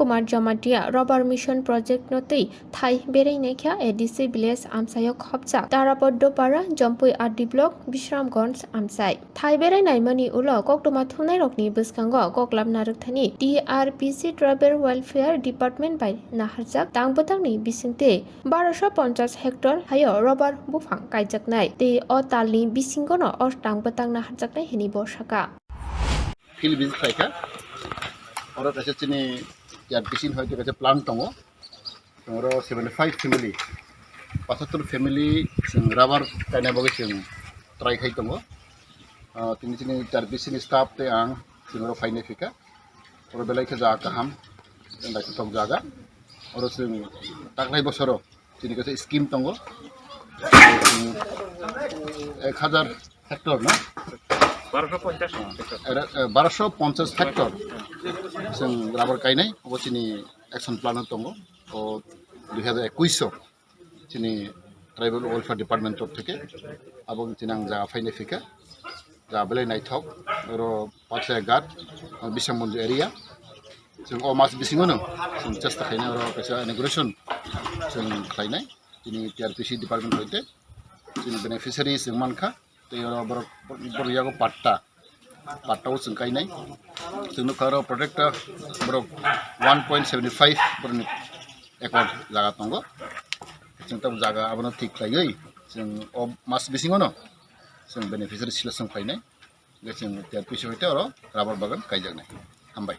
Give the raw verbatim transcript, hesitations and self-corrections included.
Kumar Jamatia rubber mission project no twi thai berai naikha A D C village amchaio khopjak Tarapoddo para, Jompui R D block, Bishramganj amchai. Thai berai naimani ulo koktwma thumnairokni bwskango koklap narwkthani T R P C Tribal Welfare Department bai naharjak tang bwtangni bisingtwi barosho ponchas hectare haio rubber buphang kaijaknai tei o talni bisingono o tang bwtang naharjaknai hwnwi bo sakha. Field visit khlaikha. Oro kaisa chini T R P C ni hoite kaisa plan tongo. Oro seventy five family, pasatur family chwng rubber kaina bagwi chwng try khai tongo. Ah, tini chini T R P C ni staff tei ang chwng oro phainai phikha. Oro belai khe jaga kaham, naithothok jaga. Oro chwng taklai bosoro chini kaisa scheme tongo. Ek hajar hectare no? Era, eh, barosho ponchas hectare chwng rubber kainai, obo chini action plan o tongo. O dui hajar ekuish o chini Tribal Welfare Department torop theke abo chini ang jaga phainai phikha. Jaga belai naithok, oro Pathaya Ghat, Bishamganj area. Chwng o mas bisingo no chwng chesta khainai, oro kaisa inauguration chwng khlainai. Chini T R P C department hoite chini beneficiary chwng mankha. Tei oro borok, borok yago patta, patta o chwng kainai. Chwng nukha oro project o borok one point seventy five borokni acre jaga tongo. Chwng tabuk jaga abono thik khlaiwi chwng o mas bisingono chwng beneficiary selection khlainai. Hwnkhe chwng T R P C hoite oro rubber bagan kaijaknai. Hambai.